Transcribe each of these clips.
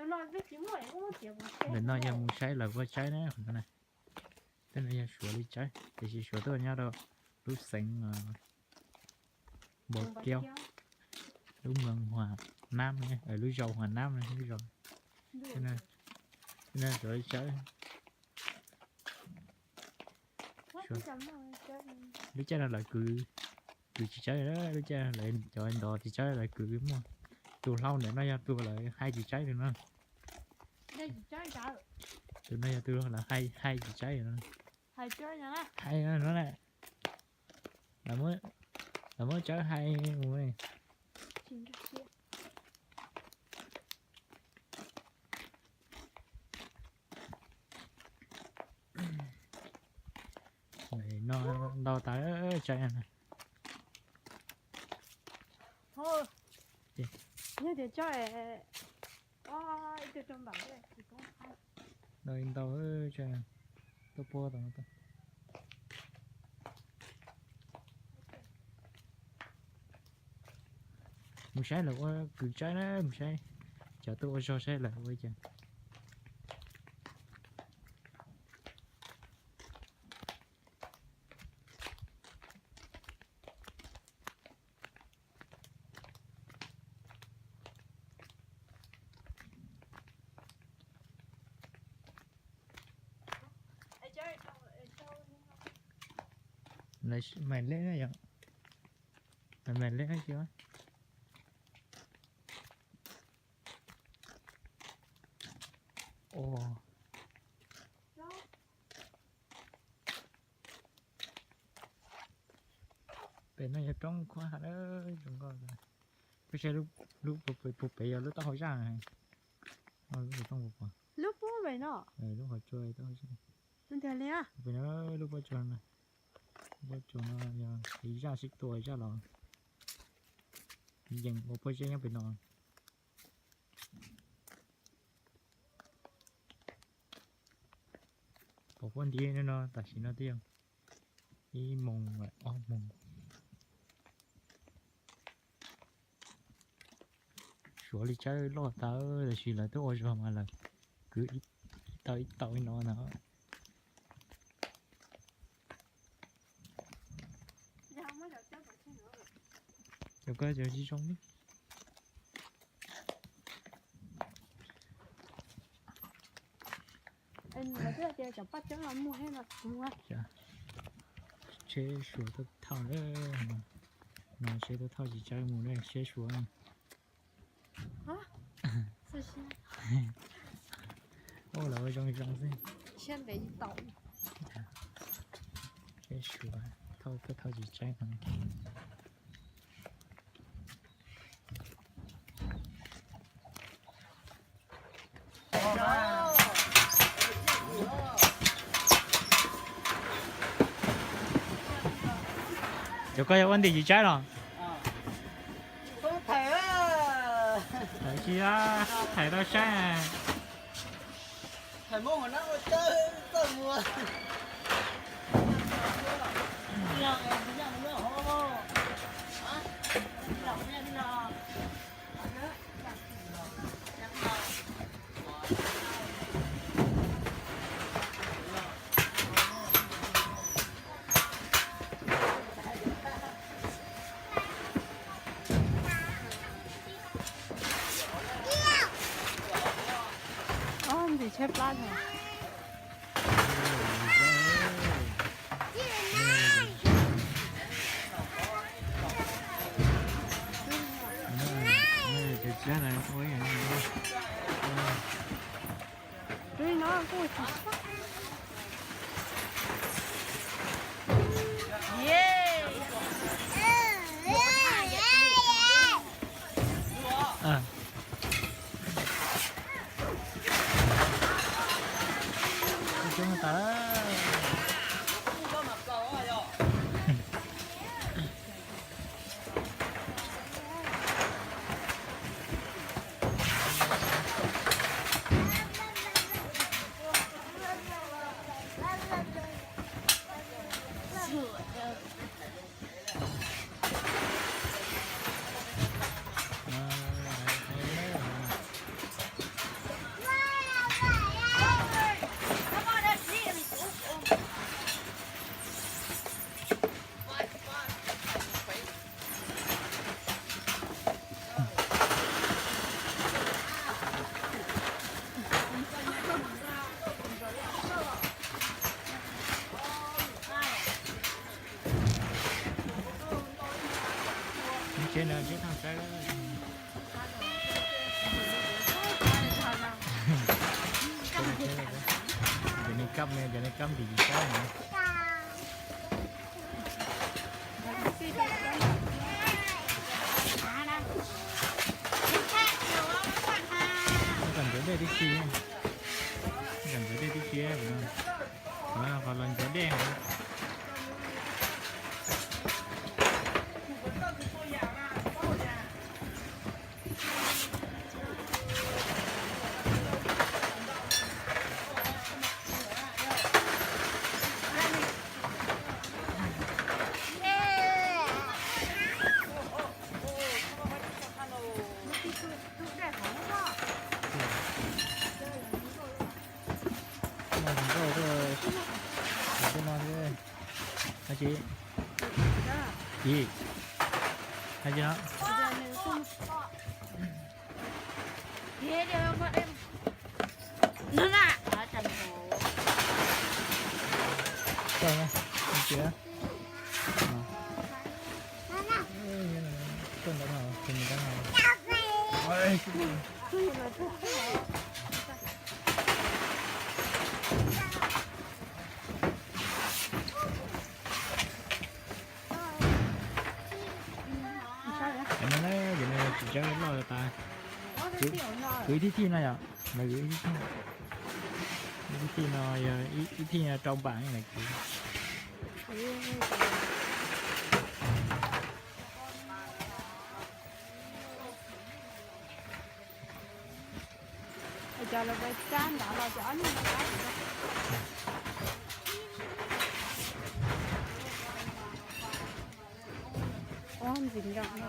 Ntawm no yog mus saib lawv ua tsaib na, qhov no na. Tej no yog Suav li tsaib, tiam sis Suav tuaj nyob rau lub xeev Npau Kiaub, lub moos Hua Nab, lub zos Hua Nab, lub zos. Tej no Suav li tsaib. Lub caij no lawv kwv, kwv tsis tsaib, lub caij lawv cov ntov tsis tsaib, lawv kwv muaj. Tus hlau ntawm no yog tus lawv hais tsis tsaib no. Tus no yog tus lawv hais tsis tsaib no. Hais no na. Lawv muab tsawb hais mus. No ntau tas tsaib. Yog tias tso, ib tug rau npaum. Ntau ntau, tuaj puag tau. Mus saib lawv ua kwv tsaib na, mus saib cov tuaj ua zog saib lawv ua cas. Lawv mais leb na yom, lawv mais leb na. Pem no yog roob Khuab Ham, zoo nkauj. Peb saib lub puag pem yog lub taub hau zaj. Lub puag pem no, lub qhov tsua taub hau zaj. Pem no lub pob tsuas no, lub pob tsuas no yog ib zaj sib tua ib zaj los. Yeem ua pob zeb nyob pem no. Pom huab nti no tam sim no twb yog ib moos ob moos. Suav li tsaib loj tas, tab sis lawv twb ua zog mas lawv kwv ib tau ib tau li no na. Cov ko cov tsis zoo li. Tsheb Suav tuaj thauj na, no tsheb tuaj thauj tsis tsaib mus na, tsheb Suav. Ua lawv ua zoo zoo xwb. Tsheb Suav thauj tuaj thauj tsis tsaib no. Cov ko yog ua ntim tsis tsaib los? Tsis, thaij tau saib. Ntxim tsheb plab no. Tus no kuj tsis. Cov neeg kab ne, cov neeg kab ntim tsis tau na. Kom ntxuav dej tib si, kom ntxuav dej tib si, qhov los ntxuav dej. Hais tsis, hais tsis no. Cov no na, cov no tsis tseeb loj tas. Kwv ib thij no yom, lawv kwv ib thij no, ib thij no yog ib thij rau npam na kwv. Cov lawv cab ntawd los cov ob niag no. Ntxim nroos no.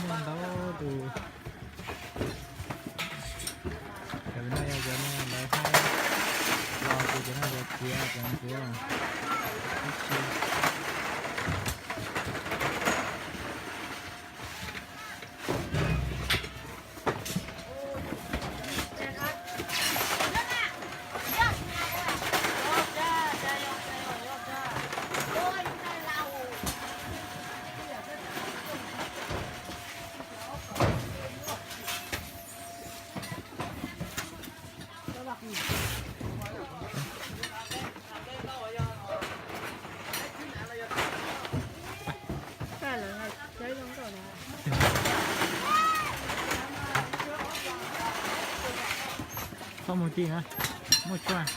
Muaj ntau tus, cov no yog cov no lawv haib los ces cov no lawv txiav cov ntxiv. Txhob mus tim na, muaj tshuaj.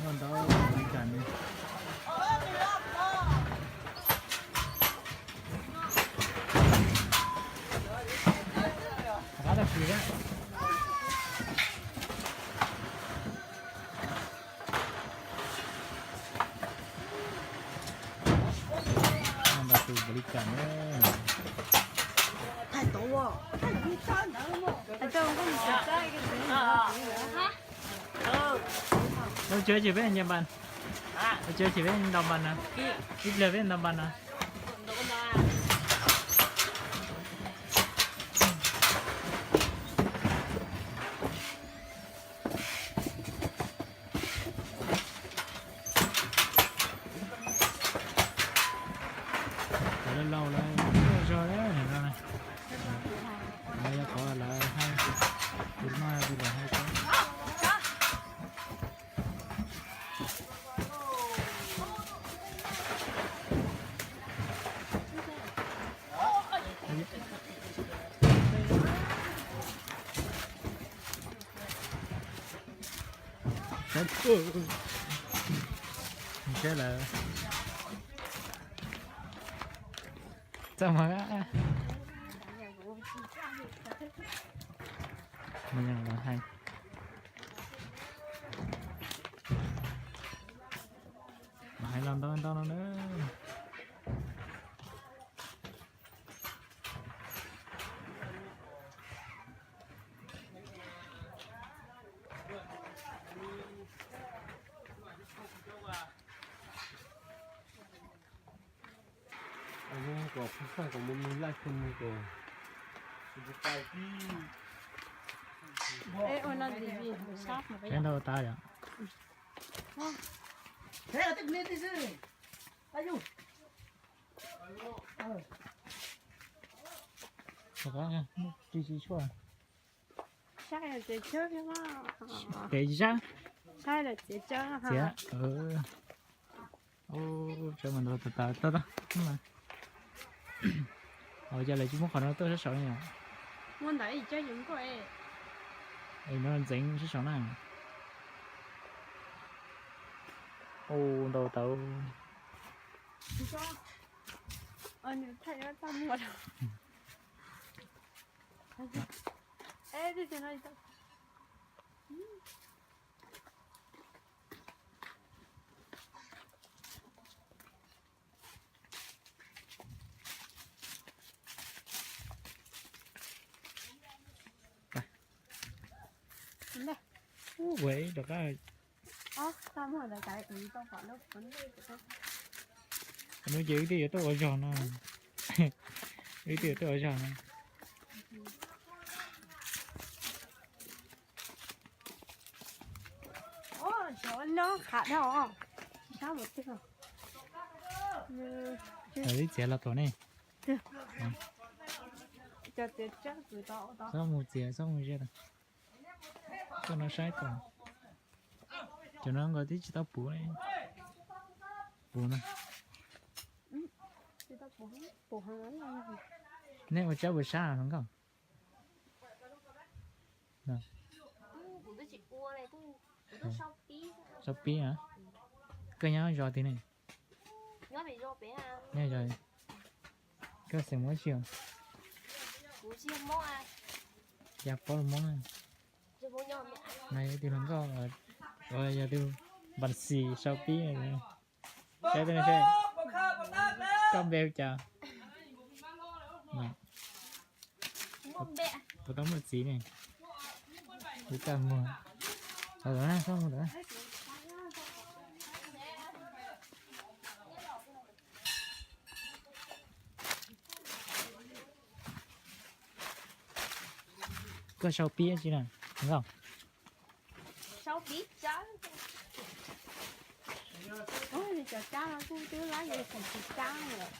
Muaj ntau li cas ne. Tab sis na, ntau tus npaum li cas na. Ua tsuav ces peb nce npas, ua tsuav ces peb ntaus npas na, ib pliag peb ntaus npas na. Cov laus laus lawv zog lawm no, lawv yog qhov lawv hais, tus no tus lawv hais. Seb lawm, txaj muag. Hais los ntau ntau no na. Ntau tas yom. Tsis tsis tshuaj. Saib txiav tsis sab. Saib txiav. Txiav. Ub, tsawb mas ntau tas tas tau tau. Ua cas lawv tsis muab qhov no tuaj sab saud ne yom? Muab ntawd ib co yus nkauj es. Es no ntxeev sab saud na. Ub, ntau tau. Ub, ua ib rov qab. Hnub ces wb twb yuav tuaj ua zog no. Wb twb yuav tuaj ua zog no. Txiav los tuaj ne. Txhob mus txiav, txhob mus ze. Tuaj no saib tau. Cov no nkawd twb tsis tau puv. Puv no. Nej ua tsab puas sab hluas nkauj? Sau pib a. Koj nyob zos twg ne? Nyob zos. Koj xeem Hmoob tsi os? Yog Hmoob na. Yog tus hluas nkauj uas yog tus npas xis sau pib. Saib, koj npe hu cas? Puas tau muaj txiv ne? Kuv kaj muag. Koj sau pib tsi na, nkauj? Cov tsab no kuj twb lab, yus xeem tsis tsab lawm.